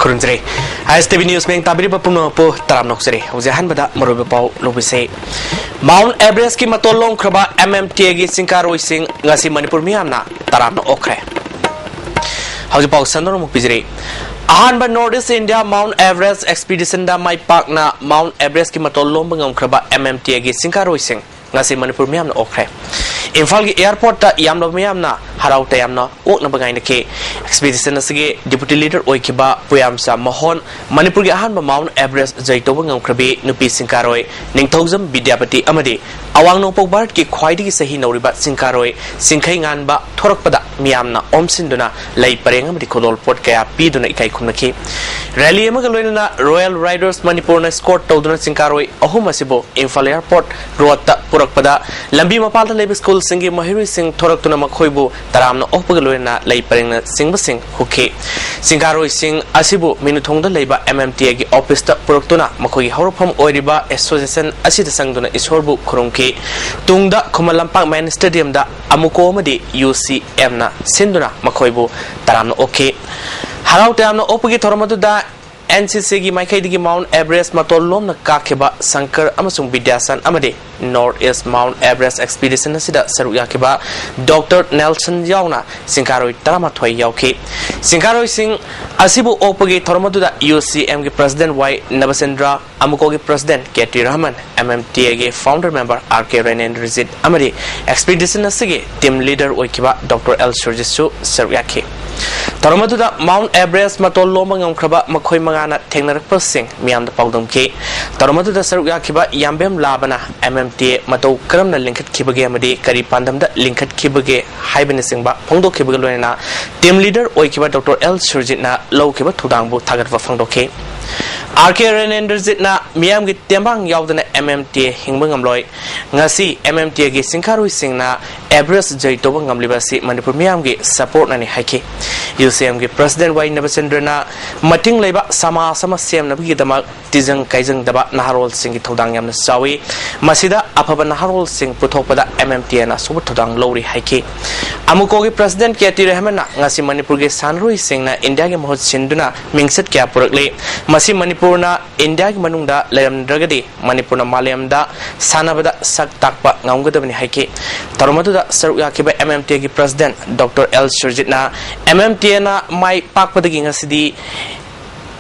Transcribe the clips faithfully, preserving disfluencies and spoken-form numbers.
ꯈꯨꯔꯨꯝꯖꯔꯤ꯫ ꯑꯥꯏ ꯑꯦꯁ T V news ꯃꯤꯡ ꯇꯥꯕꯤꯔꯤꯕ ꯄꯨꯝꯅꯃꯛꯄꯨ ꯇꯔꯥꯝꯅ ꯑꯣꯛꯆꯔꯤ꯫ ꯍꯧꯖꯤꯛ ꯑꯍꯥꯟꯕꯗ ꯃꯔꯨꯑꯣꯏꯕ ꯄꯥꯎ ꯂꯧꯕꯤꯁꯤ꯫ ꯃꯥꯎꯟꯠ ꯑꯦꯚꯔꯦꯁꯀꯤ ꯃꯇꯣꯟ ꯂꯣꯝꯈ꯭ꯔꯕ ꯑꯦꯝ ꯑꯦꯝ ꯇꯤ ꯑꯦꯒꯤ ꯆꯤꯡꯀꯥꯔꯣꯏꯁꯤꯡ ꯉꯁꯤ ꯃꯅꯤꯄꯨꯔ ꯃꯤꯌꯥꯝꯅ ꯇꯔꯥꯝꯅ ꯑꯣꯛꯈ꯭ꯔꯦ꯫ ꯍꯧꯖꯤꯛ ꯄꯥꯎ ꯁꯟꯗꯣꯛꯅ ꯑꯃꯨꯛ ꯄꯤꯖꯔꯤ꯫ ꯑꯍꯥꯟꯕ north east India mount Everest ꯑꯦꯛꯁꯄꯤꯗꯤꯁꯟꯗ ꯃꯥꯏ ꯄꯥꯛꯅ ꯃꯥꯎꯟꯠ ꯑꯦꯚꯔꯦꯁꯀꯤ ꯃꯇꯣꯟ ꯂꯣꯝꯕ ꯉꯝꯈ꯭ꯔꯕ ꯑꯦꯝ ꯑꯦꯝ ꯇꯤ ꯑꯦꯒꯤ ꯆꯤꯡꯀꯥꯔꯣꯏꯁꯤꯡ ꯉꯁꯤ ꯃꯅꯤꯄꯨꯔ ꯃꯤꯌꯥꯝꯅ ꯑꯣꯛꯈ꯭ꯔꯦ꯫ ꯏꯝꯐꯥꯜꯒꯤ ꯑꯦꯌꯔꯄꯣꯔꯠꯇ ꯌꯥꯝꯂꯕ ꯃꯤꯌꯥꯝꯅ ꯍꯔꯥꯎ ꯇꯌꯥꯝꯅ ꯑꯣꯛꯅꯕ ꯉꯥꯏꯅꯈꯤ꯫ ꯑꯦꯛꯁꯄꯤꯗꯤꯁꯟ ꯑꯁꯤꯒꯤ ꯗꯤꯄ꯭ꯌꯨꯇꯤ ꯂꯤꯗꯔ ꯑꯣꯏꯈꯤꯕ ꯄꯨꯌꯥꯝꯆꯥ ꯃꯣꯍꯣꯟ, ꯃꯅꯤꯄꯨꯔꯒꯤ ꯑꯍꯥꯟꯕ ꯃꯥꯎꯟꯠ ꯑꯦꯚꯔꯦꯁ ꯖꯩ ꯇꯧꯕ ꯉꯝꯈ꯭ꯔꯕꯤ ꯅꯨꯄꯤ ꯆꯤꯡꯀꯥꯔꯣꯏ ꯅꯤꯡꯊꯧꯖꯝ ꯕꯤꯗ꯭ꯌꯥꯄꯇꯤ ꯑꯃꯗꯤ ꯑꯋꯥꯡ ꯅꯣꯡꯄꯣꯛ ꯚꯥꯔꯠꯀꯤ ꯈ꯭ꯋꯥꯏꯗꯒꯤ ꯆꯍꯤ ꯅꯧꯔꯤꯕ ꯆꯤꯡꯀꯥꯔꯣꯏ ꯁꯤꯡꯈꯩ ꯉꯥꯟꯕ ꯊꯣꯔꯛꯄꯗ ꯃꯤꯌꯥꯝꯅ ꯑꯣꯝꯁꯤꯟꯗꯨꯅ ꯂꯩ ꯄꯔꯦꯡ ꯑꯃꯗꯤ ꯈꯨꯗꯣꯜ ꯄꯣꯠ ꯀꯌꯥ ꯄꯤꯗꯨꯅ ꯏꯀꯥꯏ ꯈꯨꯝꯅꯈꯤ꯫ ꯔꯦꯂꯤ ꯑꯃꯒ ꯂꯣꯏꯅꯅ ꯔꯣꯌꯦꯜ ꯔꯥꯏꯗꯔꯁ ꯃꯅꯤꯄꯨꯔꯅ ꯏꯁꯀꯣꯔꯠ ꯇꯧꯗꯨꯅ ꯆꯤꯡꯀꯥꯔꯣꯏ ꯑꯍꯨꯝ ꯑꯁꯤꯕꯨ ꯏꯝꯐꯥꯜ ꯑꯦꯌꯔꯄꯣꯔꯠ ꯔꯣꯗꯇ ꯄꯨꯔꯛꯄꯗ ꯂꯝꯕꯤ ꯃꯄꯥꯜꯗ ꯂꯩꯕ ꯁ꯭ꯀꯨꯜꯁꯤꯡꯒꯤ ꯃꯍꯩꯔꯣꯏꯁꯤꯡ ꯊꯣꯔꯛꯇꯨꯅ ꯃꯈꯣꯏꯕꯨ ꯇꯔꯥꯝꯅ ꯑꯣꯛꯄꯒ ꯂꯣꯏꯅꯅ ꯂꯩ ꯄꯔꯦꯡꯅꯆꯤꯡꯕꯁꯤꯡ ꯍꯨꯛꯈꯤ꯫ ꯆꯤꯡꯀꯥꯔꯣꯏꯁꯤꯡ ꯑꯁꯤꯕꯨ ꯃꯤꯅꯨꯊꯣꯡꯗ ꯂꯩꯕ ꯑꯦꯝ ꯑꯦꯝ ꯇꯤ ꯑꯦꯒꯤ ꯑꯣꯐꯤꯁꯇ ꯄꯨꯔꯛꯇꯨꯅ ꯃꯈꯣꯏꯒꯤ ꯍꯧꯔꯛꯐꯝ ꯑꯣꯏꯔꯤꯕ ꯑꯦꯁꯣꯁꯤꯌꯦꯁꯟ ꯑꯁꯤꯗ ꯆꯪꯗꯨꯅ ꯏꯁꯣꯔꯕꯨ ꯈꯨꯔꯨꯝꯈꯤ꯫ ꯇꯨꯡꯗ ꯈꯨꯃꯟ ꯂꯝꯄꯥꯛ ꯃꯦꯟ ꯁ꯭ꯇꯦꯗꯤꯌꯝꯗ ꯑꯃꯨꯀꯣ ꯑꯃꯗꯤ ꯌꯨ ꯁꯤ ꯑꯦꯝꯅ ꯁꯤꯟꯗꯨꯅ ꯃꯈꯣꯏꯕꯨ ꯇꯔꯥꯝꯅ ꯑꯣꯛꯈꯤ꯫ ꯍꯔꯥꯎ ꯇꯌꯥꯝꯅ ꯑꯣꯛꯄꯒꯤ ꯊꯧꯔꯝ ꯑꯗꯨꯗ ꯑꯦꯟ ꯁꯤ ꯁꯤꯒꯤ ꯃꯥꯏꯀꯩꯗꯒꯤ ꯃꯥꯎꯟꯠ ꯑꯦꯚꯔꯦꯁ ꯃꯇꯣꯟ ꯂꯣꯝꯅ ꯀꯥꯈꯤꯕ ꯁꯪꯀꯔ ꯑꯃꯁꯨꯡ ꯕꯤꯗ꯭ꯌꯥꯆꯟ ꯑꯃꯗꯤ north east Mount Everest expedition ꯑꯁꯤꯗ ꯁꯔꯨꯛ ꯌꯥꯈꯤꯕ ꯗꯣꯛꯇꯔ ꯅꯦꯜꯁꯟ ꯌꯥꯎꯅ ꯆꯤꯡꯀꯥꯔꯣꯏ ꯇꯔꯥꯃꯥꯊꯣꯏ ꯌꯥꯎꯈꯤ꯫ ꯆꯤꯡꯀꯥꯔꯣꯏꯁꯤꯡ ꯑꯁꯤꯕꯨ ꯑꯣꯛꯄꯒꯤ ꯊꯧꯔꯝ ꯑꯗꯨꯗ ꯌꯨ ꯁꯤ ꯑꯦꯝꯒꯤ ꯄ꯭ꯔꯁꯤꯗꯦꯟꯠ ꯋꯥꯏ ꯅꯕꯆꯟꯗ꯭ꯔ, ꯑꯃꯨꯀꯣꯒꯤ president K T Rahman, M M T ꯑꯦꯒꯤ founder member R K Renendrajit ꯑꯃꯗꯤ ꯑꯦꯛꯁꯄꯤꯗꯤꯁꯟ ꯑꯁꯤꯒꯤ ꯇꯤꯝ ꯂꯤꯗꯔ ꯑꯣꯏꯈꯤꯕ ꯗꯣꯛꯇꯔ ꯑꯦꯜ ꯁꯨꯔꯖꯤꯠꯁꯨ ꯁꯔꯨꯛ ꯌꯥꯈꯤ꯫ ꯊꯧꯔꯝ ꯑꯗꯨꯗ ꯃꯥꯎꯟꯠ ꯑꯦꯚꯔꯦꯁ ꯃꯇꯣꯟ ꯂꯣꯝꯕ ꯉꯝꯈ꯭ꯔꯕ ꯃꯈꯣꯏ ꯃꯉꯥꯅ ꯊꯦꯡꯅꯔꯛꯄꯁꯤꯡ ꯃꯤꯌꯥꯝꯗ ꯄꯥꯎꯗꯝꯈꯤ꯫ ꯊꯧꯔꯝ ꯑꯗꯨꯗ ꯁꯔꯨꯛ ꯌꯥꯈꯤꯕ ꯌꯥꯝꯕꯦꯝ ꯂꯥꯕꯅ ꯑꯦꯝ ꯑꯦꯝ ꯇꯤ ꯑꯦ ꯃꯇꯧ ꯀꯔꯝꯅ ꯂꯤꯡꯈꯠꯈꯤꯕꯒꯦ ꯑꯃꯗꯤ ꯀꯔꯤ ꯄꯥꯟꯗꯝꯗ ꯂꯤꯡꯈꯠꯈꯤꯕꯒꯦ ꯍꯥꯏꯕꯅꯆꯤꯡꯕ ꯐꯣꯡꯗꯣꯛꯈꯤꯕꯒ ꯂꯣꯏꯅꯅ ꯇꯤꯝ ꯂꯤꯗꯔ ꯑꯣꯏꯈꯤꯕ ꯗꯣꯛꯇꯔ ꯑꯦꯜ ꯁꯨꯔꯖꯤꯠꯅ ꯂꯧꯈꯤꯕ ꯊꯧꯗꯥꯡꯕꯨ ꯊꯥꯒꯠꯄ ꯐꯣꯡꯗꯣꯛꯈꯤ꯫ ꯑꯥꯔ ꯀꯦ ꯔꯦꯅꯦꯟꯗ꯭ꯔꯖꯤꯠꯅ ꯃꯤꯌꯥꯝꯒꯤ ꯇꯦꯡꯕꯥꯡ ꯌꯥꯎꯗꯅ ꯑꯦꯝ ꯑꯦꯝ ꯇꯤ ꯑꯦ ꯍꯤꯡꯕ ꯉꯝꯂꯣꯏ꯫ ꯉꯁꯤ ꯑꯦꯝ ꯑꯦꯝ ꯇꯤ ꯑꯦꯒꯤ ꯆꯤꯡꯀꯥꯔꯣꯏꯁꯤꯡꯅ ꯑꯦꯚꯔꯦꯁ ꯖꯩ ꯇꯧꯕ ꯉꯝꯂꯤꯕ ꯑꯁꯤ ꯃꯅꯤꯄꯨꯔ ꯃꯤꯌꯥꯝꯒꯤ ꯁꯄꯣꯔꯠꯅꯅꯤ ꯍꯥꯏꯈꯤ꯫ ꯌꯨ ꯁꯤ ꯑꯦꯝꯒꯤ ꯄ꯭ꯔꯁꯤꯗꯦꯟ ꯋꯥꯏ ꯅꯕꯆꯟꯗ꯭ꯔꯅ ꯃꯇꯤꯡ ꯂꯩꯕ ꯁꯃꯥꯖ ꯑꯃ ꯁꯦꯝꯅꯕꯒꯤꯗꯃꯛ ꯇꯤꯖꯪ ꯀꯥꯏꯖꯪꯗꯕ ꯅꯍꯥꯔꯣꯜꯁꯤꯡꯒꯤ ꯊꯧꯗꯥꯡ ꯌꯥꯝꯅ ꯆꯥꯎꯏ꯫ ꯃꯁꯤꯗ ꯑꯐꯕ ꯅꯍꯥꯔꯣꯜꯁꯤꯡ ꯄꯨꯊꯣꯛꯄꯗ ꯑꯦꯝ ꯑꯦꯝ ꯇꯤ ꯑꯦꯅ ꯑꯆꯧꯕ ꯊꯧꯗꯥꯡ ꯂꯧꯔꯤ ꯍꯥꯏꯈꯤ꯫ ꯑꯃꯨꯀꯣꯒꯤ ꯄ꯭ꯔꯁꯤꯗꯦꯟ ꯀꯦ ꯇꯤ ꯔꯦꯍꯃꯟꯅ ꯉꯁꯤ ꯃꯅꯤꯄꯨꯔꯒꯤ ꯁꯥꯟꯅꯔꯣꯏꯁꯤꯡꯅ ꯏꯟꯗꯤꯌꯥꯒꯤ ꯃꯍꯨꯠ ꯁꯤꯟꯗꯨꯅ ꯃꯤꯡꯆꯠ ꯀꯌꯥ ꯄꯨꯔꯛꯂꯤ꯫ ꯃꯁꯤ ꯃꯅꯤꯄꯨꯔꯅ ꯏꯟꯗꯤꯌꯥꯒꯤ ꯃꯅꯨꯡꯗ ꯂꯩꯔꯝꯗ꯭ꯔꯒꯗꯤ ꯃꯅꯤꯄꯨꯔꯅ ꯃꯥꯂꯦꯝꯗ ꯁꯥꯟꯅꯕꯗ ꯁꯛ ꯇꯥꯛꯄ ꯉꯝꯒꯗꯕꯅꯤ ꯍꯥꯏꯈꯤ꯫ ꯊꯧꯔꯝ ꯑꯗꯨꯗ ꯁꯔꯨꯛ ꯌꯥꯈꯤꯕ ꯑꯦꯝ ꯑꯦꯝ ꯇꯤ ꯑꯦꯒꯤ ꯄ꯭ꯔꯁꯤꯗꯦꯟ ꯗꯣꯛꯇꯔ ꯑꯦꯜ ꯁꯨꯔꯖꯤꯠꯅ ꯑꯦꯝ ꯑꯦꯝ ꯇꯤ ꯑꯦꯅ ꯃꯥꯏ ꯄꯥꯛꯄꯗꯒꯤ ꯉꯁꯤꯗꯤ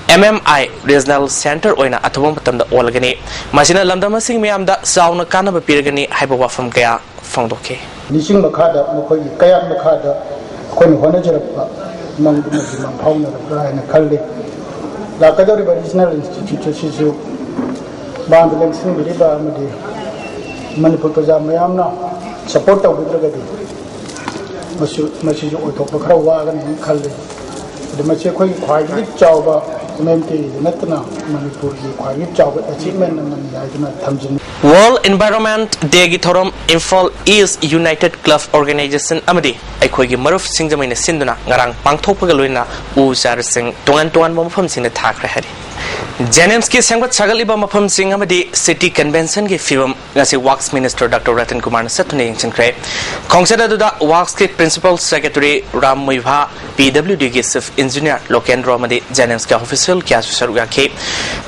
M M I regional centre ꯑꯣꯏꯅ ꯑꯊꯨꯕ ꯃꯇꯝꯗ ꯑꯣꯜꯂꯒꯅꯤ꯫ ꯃꯁꯤꯅ ꯂꯝꯗꯝ ꯑꯁꯤꯒꯤ ꯃꯤꯌꯥꯝꯗ ꯆꯥꯎꯅ ꯀꯥꯟꯅꯕ ꯄꯤꯔꯒꯅꯤ ꯍꯥꯏꯕ ꯋꯥꯐꯝ ꯀꯌꯥ ꯐꯣꯡꯗꯣꯛꯈꯤ꯫ ꯅꯤꯡꯁꯤꯡ ꯃꯈꯥꯗ, ꯃꯈꯣꯏꯒꯤ ꯀꯌꯥꯠ ꯃꯈꯥꯗ ꯑꯩꯈꯣꯏꯅ ꯍꯣꯠꯅꯖꯔꯛꯄ ꯃꯪꯗꯨꯃꯗꯤ ꯃꯪꯐꯥꯎꯅꯔꯕ꯭ꯔꯥ ꯍꯥꯏꯅ ꯈꯜꯂꯤ꯫ ꯂꯥꯛꯀꯗꯧꯔꯤꯕ ꯔꯤꯖꯅꯦꯜ ꯏꯟꯁꯇꯤꯇ꯭ꯌꯨꯠ ꯑꯁꯤꯁꯨ ꯃꯥꯡꯗ ꯂꯦꯡꯁꯤꯟꯕꯤꯔꯤꯕ ꯑꯃꯗꯤ ꯃꯅꯤꯄꯨꯔ ꯄ꯭ꯔꯖꯥ ꯃꯌꯥꯝꯅ ꯁꯄꯣꯔꯠ ꯇꯧꯕꯤꯗ꯭ꯔꯒꯗꯤ ꯃꯁꯤ, ꯃꯁꯤꯁꯨ ꯑꯣꯏꯊꯣꯛꯄ ꯈꯔ ꯋꯥꯒꯅꯤ ꯍꯥꯏꯅ ꯈꯜꯂꯤ꯫ ꯑꯗꯨ ꯃꯁꯤ ꯑꯩꯈꯣꯏꯒꯤ ꯈ꯭ꯋꯥꯏꯗꯒꯤ ꯆꯥꯎꯕ ꯑꯦꯝ ꯑꯦꯝ ꯇꯤ ꯑꯦꯗ ꯅꯠꯇꯅ ꯃꯅꯤꯄꯨꯔꯒꯤ ꯈ꯭ꯋꯥꯏꯗꯒꯤ ꯆꯥꯎꯕ ꯑꯦꯆꯤꯞꯃꯦꯟ ꯑꯃꯅꯤ ꯍꯥꯏꯗꯨꯅ ꯊꯝꯖꯅꯤꯡꯏ꯫ ꯋꯥꯔꯜꯗ ꯏꯟꯚꯥꯏꯔꯣꯟꯃꯦꯟꯠ ꯗꯦꯒꯤ ꯊꯧꯔꯝ ꯏꯝꯐꯥꯜ ꯏꯁ ꯌꯨꯅꯥꯏꯇꯦꯗ ꯀ꯭ꯂꯕ ꯑꯣꯔꯒꯅꯥꯏꯖꯦꯁꯟ ꯑꯃꯗꯤ ꯑꯩꯈꯣꯏꯒꯤ ꯃꯔꯨꯞ ꯁꯤꯡꯖꯃꯩꯅ ꯁꯤꯟꯗꯨꯅ ꯉꯔꯥꯡ ꯄꯥꯡꯊꯣꯛꯄꯒ ꯂꯣꯏꯅꯅ ꯎ ꯆꯥꯔꯁꯤꯡ ꯇꯣꯉꯥꯟ ꯇꯣꯉꯥꯟꯕ ꯃꯐꯝꯁꯤꯡꯗ ꯊꯥꯈ꯭ꯔꯦ ꯍꯥꯏꯔꯤ꯫ ꯖꯦꯅꯤꯝꯁꯀꯤ ꯁꯦꯝꯒꯠ ꯁꯥꯒꯠꯂꯤꯕ ꯃꯐꯝꯁꯤꯡ ꯑꯃꯗꯤ ꯁꯤꯇꯤ ꯀꯟꯚꯦꯟꯁꯟꯒꯤ ꯐꯤꯕꯝ ꯉꯁꯤ ꯋꯥꯛꯁ ꯃꯤꯅꯤꯁꯇꯔ ꯗꯥꯛꯇꯔ ꯔꯇꯟ ꯀꯨꯃꯥꯔꯅ ꯆꯠꯇꯨꯅ ꯌꯦꯡꯁꯤꯟꯈ꯭ꯔꯦ꯫ ꯈꯣꯡꯆꯠ ꯑꯗꯨꯗ ꯋꯥꯛꯁꯀꯤ ꯄ꯭ꯔꯤꯟꯁꯤꯄꯜ ꯁꯦꯀ꯭ꯔꯦꯇꯔꯤ ꯔꯥꯝ ꯃꯨꯏꯚꯥ, ꯄꯤ ꯗꯕ꯭ꯂꯤꯎ ꯗꯤꯒꯤ ꯆꯤꯐ ꯏꯟꯖꯤꯅꯤꯌꯔ ꯂꯣꯀꯦꯟꯗ꯭ꯔꯣ ꯑꯃꯗꯤ ꯖꯦꯅꯤꯝꯁꯀꯤ ꯑꯣꯐꯤꯁꯤꯌꯦꯜ ꯀꯌꯥꯁꯨ ꯁꯔꯨꯛ ꯌꯥꯈꯤ꯫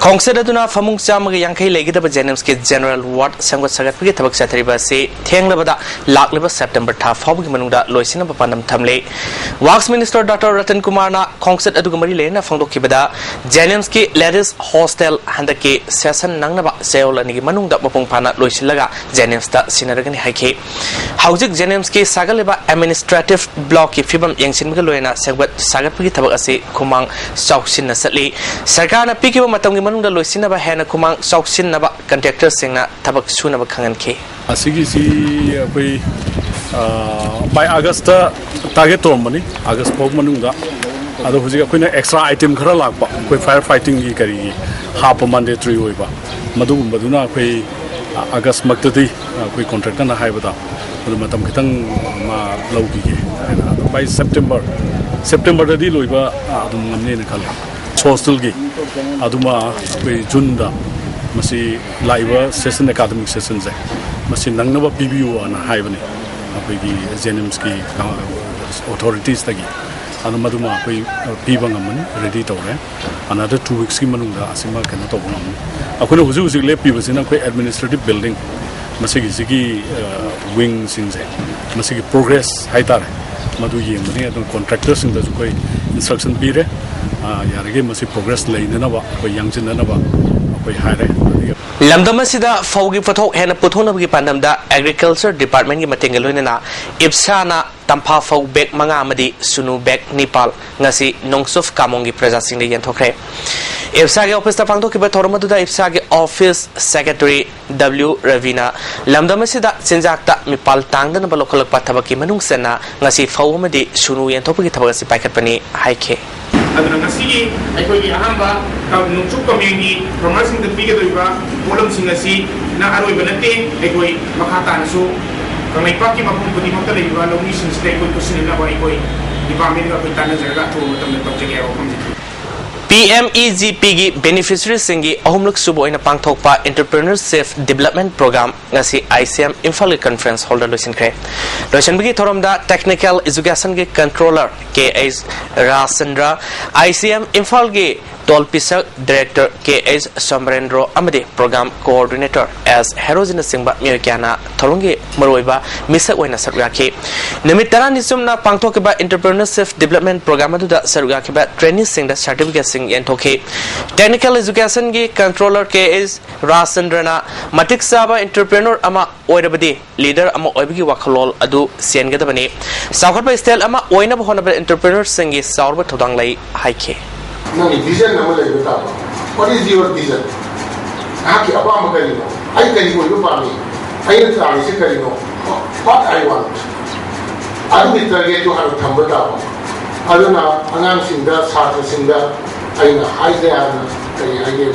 ꯈꯣꯡꯆꯠ ꯑꯗꯨꯅ ꯐꯃꯨꯡ ꯆꯥꯝꯃꯒ ꯌꯥꯡꯈꯩ ꯂꯩꯒꯗꯕ ꯖꯦꯅꯤꯝꯁꯀꯤ ꯖꯦꯅꯔꯦꯜ ꯋꯥꯔꯗ ꯁꯦꯝꯒꯠ ꯁꯥꯒꯠꯄꯒꯤ ꯊꯕꯛ ꯆꯠꯊꯔꯤꯕ ꯑꯁꯤ ꯊꯦꯡꯂꯕꯗ ꯂꯥꯛꯂꯤꯕ ꯁꯦꯞꯇꯦꯝꯕꯔ ꯊꯥ ꯐꯥꯎꯕꯒꯤ ꯃꯅꯨꯡꯗ ꯂꯣꯏꯁꯤꯟꯅꯕ ꯄꯥꯟꯗꯝ ꯊꯝꯂꯤ꯫ ꯋꯥꯛꯁ ꯃꯤꯅꯤꯁꯇꯔ ꯗꯥꯛꯇꯔ ꯔꯇꯟ ꯀꯨꯃꯥꯔꯅ ꯈꯣꯡꯆꯠ ꯑꯗꯨꯒ ꯃꯔꯤ ꯂꯩꯅꯅ ꯐꯣꯡꯗꯣꯛꯈꯤꯕꯗ, ꯖꯦꯅꯤꯝꯁꯀꯤ ꯂꯦꯗꯤꯁ ꯍꯣꯁꯇꯦꯜ ꯍꯟꯗꯛꯀꯤ ꯁꯦꯁꯟ ꯅꯪꯅꯕ ꯆꯌꯣꯜ ꯑꯅꯤꯒꯤ ꯃꯅꯨꯡꯗ ꯃꯄꯨꯡ ꯐꯥꯅ ꯂꯣꯏꯁꯤꯜꯂꯒ ꯖꯦꯅꯤꯝꯁꯇ ꯁꯤꯟꯅꯔꯒꯅꯤ ꯍꯥꯏꯈꯤ꯫ ꯍꯧꯖꯤꯛ ꯖꯦꯅꯤꯝꯁꯀꯤ ꯁꯥꯒꯠꯂꯤꯕ ꯑꯦꯗꯃꯤꯅꯤꯁꯇ꯭ꯔꯦꯇꯤꯚ ꯕ꯭ꯂꯣꯛꯀꯤ ꯐꯤꯕꯝ ꯌꯦꯡꯁꯤꯟꯕꯒ ꯂꯣꯏꯅꯅ ꯁꯦꯝꯒꯠ ꯁꯥꯒꯠꯄꯒꯤ ꯊꯕꯛ ꯑꯁꯤ ꯈꯨꯃꯥꯡ ꯆꯥꯎꯁꯤꯟꯅ ꯆꯠꯂꯤ꯫ ꯁꯔꯀꯥꯔꯅ ꯄꯤꯈꯤꯕ ꯃꯇꯝꯒꯤ ꯃꯅꯨꯡꯗ ꯂꯣꯏꯁꯤꯟꯅꯕ ꯍꯦꯟꯅ ꯈꯨꯃꯥꯡ ꯆꯥꯎꯁꯤꯟꯅꯕ ꯀꯟꯇ꯭ꯔꯦꯛꯇꯔꯁꯤꯡꯅ ꯊꯕꯛ ꯁꯨꯅꯕ ꯈꯪꯍꯟꯈꯤ꯫ ꯑꯁꯤꯒꯤꯁꯤ ꯑꯩꯈꯣꯏ, ꯑ, by August ꯇ target ꯇꯧꯔꯝꯕꯅꯤ, August ꯐꯥꯎ ꯃꯅꯨꯡꯗ꯫ ꯑꯗꯣ ꯍꯧꯖꯤꯛ ꯑꯩꯈꯣꯏꯅ extra item ꯈꯔ ꯂꯥꯛꯄ, ꯑꯩꯈꯣꯏ fire fighting ꯒꯤ ꯀꯔꯤꯒꯤ ꯍꯥꯞꯄ mandatory ꯑꯣꯏꯕ, ꯃꯗꯨꯒꯨꯝꯕꯗꯨꯅ ꯑꯩꯈꯣꯏ, ꯑ, August ꯃꯛꯇꯗꯤ ꯑꯩꯈꯣꯏ contractor ꯅ ꯍꯥꯏꯕꯗ ꯑꯗꯨ ꯃꯇꯝ ꯈꯤꯇꯪ ꯃꯥ ꯂꯧꯈꯤꯒꯦ ꯍꯥꯏꯅ꯫ ꯑꯗꯣ by September ꯁꯦꯞꯇꯦꯝꯕꯔꯗꯗꯤ ꯂꯣꯏꯕ ꯑꯗꯨꯝ ꯉꯝꯅꯦꯅ ꯈꯜꯂꯦ꯫ ꯍꯣꯁꯇꯦꯜꯒꯤ ꯑꯗꯨꯃ ꯑꯩꯈꯣꯏ ꯖꯨꯟꯗ ꯃꯁꯤ ꯂꯥꯛꯏꯕ ꯁꯦꯁꯟ, ꯑꯦꯀꯥꯗꯃꯤꯛ ꯁꯦꯁꯟꯁꯦ ꯃꯁꯤ ꯅꯪꯅꯕ ꯄꯤꯕꯤꯌꯨꯅ ꯍꯥꯏꯕꯅꯤ ꯑꯩꯈꯣꯏꯒꯤ ꯖꯦꯅꯤꯝꯁꯀꯤ ꯑꯣꯊꯣꯔꯤꯇꯤꯁꯇꯒꯤ꯫ ꯑꯗꯨ ꯃꯗꯨꯃ ꯑꯩꯈꯣꯏ ꯄꯤꯕ ꯉꯝꯃꯅꯤ, ꯔꯦꯗꯤ ꯇꯧꯔꯦ꯫ ꯑꯅꯗꯔ ꯇꯨ ꯋꯤꯛꯁꯀꯤ ꯃꯅꯨꯡꯗ ꯑꯁꯤꯃ ꯀꯩꯅꯣ ꯇꯧꯕ ꯉꯝꯃꯅꯤ꯫ ꯑꯩꯈꯣꯏꯅ ꯍꯧꯖꯤꯛ ꯍꯧꯖꯤꯛ ꯂꯦꯞꯄꯤꯕꯁꯤꯅ ꯑꯩꯈꯣꯏ ꯑꯦꯗꯃꯤꯅꯤꯁꯇ꯭ꯔꯦꯇꯤꯞ ꯕꯤꯜꯗꯤꯡ ꯃꯁꯤꯒꯤꯁꯤꯒꯤ ꯋꯤꯡꯁꯤꯡꯁꯦ, ꯃꯁꯤꯒꯤ ꯄ꯭ꯔꯣꯒ꯭ꯔꯦꯁ ꯍꯥꯏꯇꯥꯔꯦ, ꯃꯗꯨ ꯌꯦꯡꯕꯅꯤ꯫ ꯑꯗꯨꯅ ꯀꯣꯟꯇ꯭ꯔꯦꯛꯇꯔꯁꯤꯡꯗꯁꯨ ꯑꯩꯈꯣꯏ ꯏꯟꯁꯇ꯭ꯔꯛꯁꯟ ꯄꯤꯔꯦ꯫ ꯑ, ꯌꯥꯔꯤꯈꯩ ꯃꯁꯤ ꯄ꯭ꯔꯣꯒ꯭ꯔꯦꯁ ꯂꯩꯅꯅꯕ ꯑꯩꯈꯣꯏ ꯌꯥꯡꯁꯤꯟꯅꯅꯕ ꯑꯩꯈꯣꯏ ꯍꯥꯏꯔꯦ꯫ ꯑꯗꯒꯤ ꯂꯝꯗꯝ ꯑꯁꯤꯗ ꯐꯧꯒꯤ ꯄꯣꯠꯊꯣꯛ ꯍꯦꯟꯅ ꯄꯨꯊꯣꯛꯅꯕꯒꯤ ꯄꯥꯟꯗꯝꯗ ꯑꯦꯒ꯭ꯔꯤꯀꯜꯆꯔ ꯗꯤꯄꯥꯔꯠꯃꯦꯟꯒꯤ ꯃꯇꯦꯡꯒ ꯂꯣꯏꯅꯅ ꯏꯞꯁꯥꯅ ꯇꯝꯐꯥ ꯐꯧ ꯕꯦꯒ ꯃꯉꯥ ꯑꯃꯗꯤ ꯁꯨꯅꯨ ꯕꯦꯒ ꯅꯤꯄꯥꯜ ꯉꯁꯤ ꯅꯣꯡꯆꯨꯞ ꯀꯥꯃꯣꯡꯒꯤ ꯄ꯭ꯔꯖꯥꯁꯤꯡꯗ ꯌꯦꯟꯊꯣꯛꯈ꯭ꯔꯦ꯫ ꯏꯞꯁꯥꯒꯤ ꯑꯣꯐꯤꯁꯇ ꯄꯥꯡꯊꯣꯛꯈꯤꯕ ꯊꯧꯔꯝ ꯑꯗꯨꯗ ꯏꯞꯁꯥꯒꯤ ꯑꯣꯐꯤꯁ ꯁꯦꯀ꯭ꯔꯦꯇꯔꯤ ꯗꯕ꯭ꯂꯤꯎ ꯔꯕꯤꯅ ꯂꯝꯗꯝ ꯑꯁꯤꯗ ꯆꯤꯟꯖꯥꯛꯇ ꯃꯤꯄꯥꯜ ꯇꯥꯡꯗꯅꯕ ꯂꯧꯈꯠꯂꯛꯄ ꯊꯕꯛꯀꯤ ꯃꯅꯨꯡ ꯆꯟꯅ ꯉꯁꯤ ꯐꯧ ꯑꯃꯗꯤ ꯁꯨꯅꯨ ꯌꯦꯟꯊꯣꯛꯄꯒꯤ ꯊꯕꯛ ꯑꯁꯤ ꯄꯥꯏꯈꯠꯄꯅꯤ ꯍꯥꯏꯈꯤ꯫ ꯑꯗꯨꯅ ꯉꯁꯤꯒꯤ ꯑꯩꯈꯣꯏꯒꯤ ꯑꯍꯥꯟꯕ ꯀ-, ꯅꯣꯡꯆꯨꯞ ꯀꯃꯦꯡꯒꯤ ꯐꯥꯔꯃꯔꯁꯤꯡꯗ ꯄꯤꯒꯗꯧꯔꯤꯕ ꯄꯣꯠꯂꯝꯁꯤꯡ ꯑꯁꯤꯅ ꯑꯔꯣꯏꯕ ꯅꯠꯇꯦ꯫ ꯑꯩꯈꯣꯏ ꯃꯈꯥ ꯇꯥꯅꯁꯨ ꯀꯪꯂꯩꯄꯥꯛꯀꯤ ꯃꯐꯝ ꯈꯨꯗꯤꯡꯃꯛꯇ ꯂꯩꯔꯤꯕ ꯂꯧꯃꯤꯁꯤꯡꯁꯤꯗ ꯑꯩꯈꯣꯏ ꯈꯨꯠꯁꯤꯟꯅꯅꯕ ꯑꯩꯈꯣꯏ ꯗꯤꯄꯥꯔꯠꯃꯦꯟꯒ ꯑꯩꯈꯣꯏ ꯇꯥꯟꯅꯖꯔꯒ ꯑꯊꯨꯕ ꯃꯇꯝꯗ ꯇꯧꯖꯒꯦ ꯍꯥꯏꯕ ꯋꯥꯐꯝꯁꯤ ꯊꯝꯖꯒꯦ꯫ ꯄꯤ ꯑꯦꯝ ꯏ ꯖꯤ ꯄꯤꯒꯤ ꯕꯦꯅꯤꯐꯤꯁꯔꯤꯁꯤꯡꯒꯤ ꯑꯍꯨꯝꯂꯛ ꯁꯨꯕ ꯑꯣꯏꯅ ꯄꯥꯡꯊꯣꯛꯄ Entrepreneurship Development Program ꯉꯁꯤ ꯑꯥꯏ ꯁꯤ ꯑꯦꯝ ꯏꯝꯐꯥꯜꯒꯤ ꯀꯟꯐ꯭ꯔꯦꯟꯁ ꯍꯣꯜꯗ ꯂꯣꯏꯁꯤꯟꯈ꯭ꯔꯦ꯫ ꯂꯣꯏꯁꯤꯟꯕꯒꯤ ꯊꯧꯔꯝꯗ ꯇꯦꯛꯅꯤꯀꯦꯜ ꯏꯖꯨꯀꯦꯁꯟꯒꯤ controller K H ꯔꯥꯖꯆꯟꯗ꯭ꯔ, I C M ꯏꯝꯐꯥꯜꯒꯤ ꯇꯣꯜ ꯄꯤꯁꯛ ꯗꯥꯏꯔꯦꯛꯇꯔ ꯀꯦ ꯑꯩꯆ ꯁꯣꯃꯔꯦꯟꯗ꯭ꯔꯣ ꯑꯃꯗꯤ ꯄ꯭ꯔꯣꯒ꯭ꯔꯥꯝ ꯀꯣꯑꯣꯔꯗꯤꯅꯦꯇꯔ ꯑꯦꯁ ꯍꯦꯔꯣꯖꯤꯅꯆꯤꯡꯕ ꯃꯤꯑꯣꯏ ꯀꯌꯥꯅ ꯊꯧꯔꯝꯒꯤ ꯃꯔꯨꯑꯣꯏꯕ ꯃꯤꯁꯛ ꯑꯣꯏꯅ ꯁꯔꯨꯛ ꯌꯥꯈꯤ꯫ ꯅꯨꯃꯤꯠ ꯇꯔꯥꯅꯤ ꯆꯨꯝꯅ ꯄꯥꯡꯊꯣꯛꯈꯤꯕ Entrepreneurship Development Program ꯑꯗꯨꯗ ꯁꯔꯨꯛ ꯌꯥꯈꯤꯕ ꯇ꯭ꯔꯦꯅꯤꯁꯤꯡꯗ ꯁꯥꯔꯇꯤꯐꯤꯀꯦꯠꯁꯤꯡ ꯌꯦꯟꯊꯣꯛꯈꯤ꯫ ꯇꯦꯛꯅꯤꯀꯦꯜ ꯏꯖꯨꯀꯦꯁꯟꯒꯤ ꯀꯟꯇ꯭ꯔꯣꯂꯔ ꯀꯦ ꯑꯩꯆ ꯔꯥꯖꯆꯟꯗ꯭ꯔꯅ ꯃꯇꯤꯛ ꯆꯥꯕ entrepreneur ꯑꯃ ꯑꯣꯏꯔꯕꯗꯤ ꯂꯤꯗꯔ ꯑꯃ ꯑꯣꯏꯕꯒꯤ ꯋꯥꯈꯜꯂꯣꯟ ꯑꯗꯨ ꯆꯦꯟꯒꯗꯕꯅꯤ꯫ ꯆꯥꯎꯈꯠꯄ ꯁ꯭ꯇꯦꯠ ꯑꯃ ꯑꯣꯏꯅꯕ ꯍꯣꯠꯅꯕꯗ entrepreneurꯁꯤꯡꯒꯤ ꯆꯥꯎꯔꯕ ꯊꯧꯗꯥꯡ ꯂꯩ ꯍꯥꯏꯈꯤ꯫ ꯅꯪꯒꯤ ꯚꯤꯖꯟ ꯑꯃ ꯂꯩꯕ ꯇꯥꯕ꯫ What is your vision? ꯅꯍꯥꯛꯀꯤ ꯑꯄꯥꯝꯕ ꯀꯔꯤꯅꯣ? ꯑꯩ ꯀꯔꯤ ꯑꯣꯏꯕ ꯄꯥꯝꯃꯤ? ꯑꯩꯅ ꯇꯥꯜꯂꯤꯁꯦ ꯀꯔꯤꯅꯣ? What I want? ꯑꯗꯨꯒꯤ ꯇꯥꯔꯒꯦꯠꯇꯨ ꯍꯥꯟꯅ ꯊꯝꯕ ꯇꯥꯕ꯫ ꯑꯗꯨꯅ ꯑꯉꯥꯡꯁꯤꯡꯗ, ꯁꯥꯇ꯭ꯔꯁꯤꯡꯗ ꯑꯩꯅ ꯍꯥꯏꯖꯩ ꯍꯥꯏꯅ ꯀꯔꯤ ꯍꯥꯏꯒꯦ?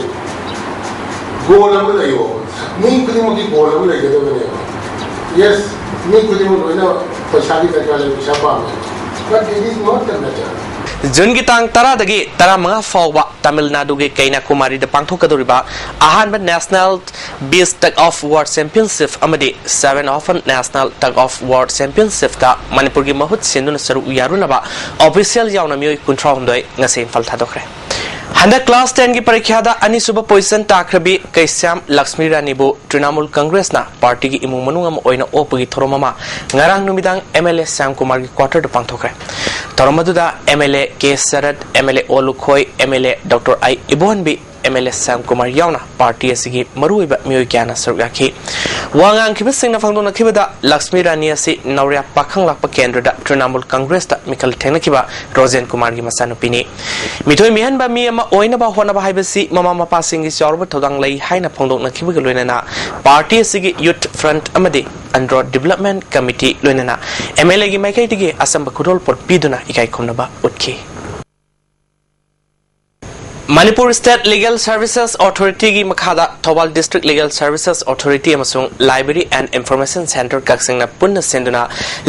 ꯒꯣꯜ ꯑꯃ ꯂꯩꯌꯣ꯫ ꯃꯤ ꯈꯨꯗꯤꯡꯃꯛꯀꯤ ꯒꯣꯜ ꯑꯃ ꯂꯩꯒꯗꯕꯅꯦꯕ꯫ ꯌꯦꯁ, ꯃꯤ ꯈꯨꯗꯤꯡꯃꯛ ꯂꯣꯏꯅ ꯄꯩꯁꯥꯒꯤ ꯗꯔꯀꯥꯔ ꯂꯩ, ꯄꯩꯁꯥ ꯄꯥꯝꯃꯦ꯫ But it is not the matter. ꯖꯨꯟꯒꯤ ꯇꯥꯡ ꯇꯔꯥꯗꯒꯤ ꯇꯔꯥꯃꯉꯥ ꯐꯥꯎꯕ ꯇꯥꯃꯤꯜ ꯅꯥꯗꯨꯒꯤ ꯀꯩꯅꯥꯀꯨꯃꯥꯔꯤꯗ ꯄꯥꯡꯊꯣꯛꯀꯗꯧꯔꯤꯕ ꯑꯍꯥꯟꯕ National Beach Tug of War Championship ꯑꯃꯗꯤ Seven Open National Tug of War Championshipꯇ ꯃꯅꯤꯄꯨꯔꯒꯤ ꯃꯍꯨꯠ ꯁꯤꯟꯗꯨꯅ ꯁꯔꯨꯛ ꯌꯥꯔꯨꯅꯕ official ꯌꯥꯎꯅ ꯃꯤꯑꯣꯏ ꯀꯨꯟꯊ꯭ꯔꯥꯍꯨꯝꯗꯣꯏ ꯉꯁꯤ ꯏꯝꯐꯥꯜ ꯊꯥꯗꯣꯛꯈ꯭ꯔꯦ꯫ ꯍꯟꯗꯛ class tenꯒꯤ ꯄꯔꯤꯈ꯭ꯌꯥꯗ ꯑꯅꯤꯁꯨꯕ position ꯇꯥꯈ꯭ꯔꯕꯤ ꯀꯩꯁꯥꯝ ꯂꯛꯁꯃꯤ ꯔꯥꯅꯤꯕꯨ ꯇ꯭ꯔꯤꯅꯥꯃꯨꯜ ꯀꯪꯒ꯭ꯔꯦꯁꯅ partyꯒꯤ ꯏꯃꯨꯡ ꯃꯅꯨꯡ ꯑꯃ ꯑꯣꯏꯅ ꯑꯣꯛꯄꯒꯤ ꯊꯧꯔꯝ ꯑꯃ ꯉꯔꯥꯡ ꯅꯨꯃꯤꯗꯥꯡ MLA ꯁ꯭ꯌꯥꯝ ꯀꯨꯃꯥꯔꯒꯤ quarterꯗ ꯄꯥꯡꯊꯣꯛꯈ꯭ꯔꯦ꯫ ꯊꯧꯔꯝ ꯑꯗꯨꯗ MLA ꯀꯦ ꯁꯔꯠ, MLA ꯑꯣ ꯂꯨꯈꯣꯏ, MLA Doctor ꯑꯥꯏ ꯏꯕꯣꯍꯟꯕꯤ, MLA ꯁ꯭ꯌꯥꯝ ꯀꯨꯃꯥꯔ ꯌꯥꯎꯅ party ꯑꯁꯤꯒꯤ ꯃꯔꯨꯑꯣꯏꯕ ꯃꯤꯑꯣꯏ ꯀꯌꯥꯅ ꯁꯔꯨꯛ ꯌꯥꯈꯤ꯫ ꯋꯥ ꯉꯥꯡꯈꯤꯕꯁꯤꯡꯅ ꯐꯣꯡꯗꯣꯛꯅꯈꯤꯕꯗ, ꯂꯛꯁꯃꯤ ꯔꯥꯅꯤ ꯑꯁꯤ ꯅꯧꯔꯤꯌꯥ ꯄꯥꯈꯪ ꯂꯥꯛꯄ ꯀꯦꯟꯗ꯭ꯔꯗ ꯇ꯭ꯔꯤꯅꯥꯃꯨꯜ ꯀꯪꯒ꯭ꯔꯦꯁꯇ ꯃꯤꯈꯜ ꯊꯦꯡꯅꯈꯤꯕ ꯔꯣꯖꯦꯟ ꯀꯨꯃꯥꯔꯒꯤ ꯃꯆꯥꯅꯨꯄꯤꯅꯤ꯫ ꯃꯤꯊꯣꯏ ꯃꯤꯍꯦꯟꯕ ꯃꯤ ꯑꯃ ꯑꯣꯏꯅꯕ ꯍꯣꯠꯅꯕ ꯍꯥꯏꯕꯁꯤ ꯃꯃꯥ ꯃꯄꯥꯁꯤꯡꯒꯤ ꯆꯥꯎꯔꯕ ꯊꯧꯗꯥꯡ ꯂꯩ ꯍꯥꯏꯅ ꯐꯣꯡꯗꯣꯛꯅꯈꯤꯕꯒ ꯂꯣꯏꯅꯅ party ꯑꯁꯤꯒꯤ Youth Front ꯑꯃꯗꯤ Andro Development Committee ꯂꯣꯏꯅꯅ MLAꯒꯤ ꯃꯥꯏꯀꯩꯗꯒꯤ ꯑꯆꯝꯕ ꯈꯨꯗꯣꯜꯄꯣꯠ ꯄꯤꯗꯨꯅ ꯏꯀꯥꯏ ꯈꯨꯝꯅꯕ ꯎꯠꯈꯤ꯫ ꯃꯅꯤꯄꯨꯔ State Legal Services Authorityꯒꯤ ꯃꯈꯥꯗ Thoubal District Legal Services Authority ꯑꯃꯁꯨꯡ Library and Information Centre ꯀꯛꯆꯤꯡꯅ ꯄꯨꯟꯅ ꯁꯤꯟꯗꯨꯅ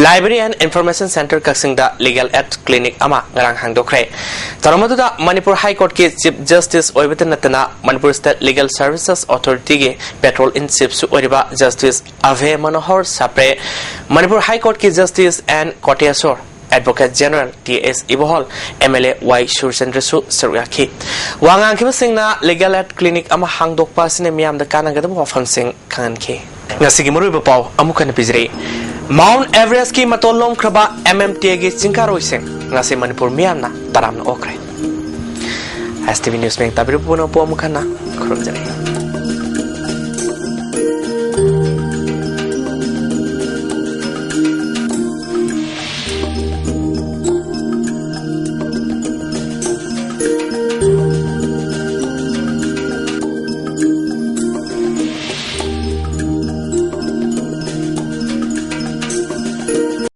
Library and Information Centre ꯀꯛꯆꯤꯡꯗ Legal Aid Clinic ꯑꯃ ꯉꯔꯥꯡ ꯍꯥꯡꯗꯣꯛꯈ꯭ꯔꯦ꯫ ꯊꯧꯔꯝ ꯑꯗꯨꯗ ꯃꯅꯤꯄꯨꯔ High Courtꯀꯤ Chief Justice ꯑꯣꯏꯕꯇ ꯅꯠꯇꯅ Manipur State Legal Services Authorityꯒꯤ Patron in Chiefꯁꯨ ꯑꯣꯏꯔꯤꯕ Justice ꯑꯚꯦ ꯃꯅꯣꯍꯔ ꯁꯥꯄ꯭ꯔꯦ, ꯃꯅꯤꯄꯨꯔ High Courtꯀꯤ Justice N Kotiswar, Advocate General T S Ibohal, MLA Y ꯁꯨꯔꯆꯟꯗ꯭ꯔꯁꯨ ꯁꯔꯨꯛ ꯌꯥꯈꯤ꯫ ꯋꯥ ꯉꯥꯡꯈꯤꯕꯁꯤꯡꯅ Legal Aid Clinic ꯑꯃ ꯍꯥꯡꯗꯣꯛꯄ ꯑꯁꯤꯅ ꯃꯤꯌꯥꯝꯗ ꯀꯥꯟꯅꯒꯗꯕ ꯋꯥꯐꯝꯁꯤꯡ ꯈꯪꯍꯟꯈꯤ꯫ ꯉꯁꯤꯒꯤ ꯃꯔꯨꯑꯣꯏꯕ ꯄꯥꯎ ꯑꯃꯨꯛ ꯍꯟꯅ ꯄꯤꯖꯔꯤ꯫ Mount Everestꯀꯤ ꯃꯇꯣꯟ ꯂꯣꯝꯈ꯭ꯔꯕ MMTAꯒꯤ ꯆꯤꯡꯀꯥꯔꯣꯏꯁꯤꯡ ꯉꯁꯤ ꯃꯅꯤꯄꯨꯔ ꯃꯤꯌꯥꯝꯅ ꯇꯔꯥꯝꯅ ꯑꯣꯛꯈ꯭ꯔꯦ꯫ STV News ꯃꯤꯌꯦꯡ ꯇꯥꯕꯤꯔꯤꯕ ꯄꯨꯝꯅꯃꯛꯄꯨ ꯑꯃꯨꯛ ꯍꯟꯅ ꯈꯨꯔꯨꯝꯖꯔꯤ꯫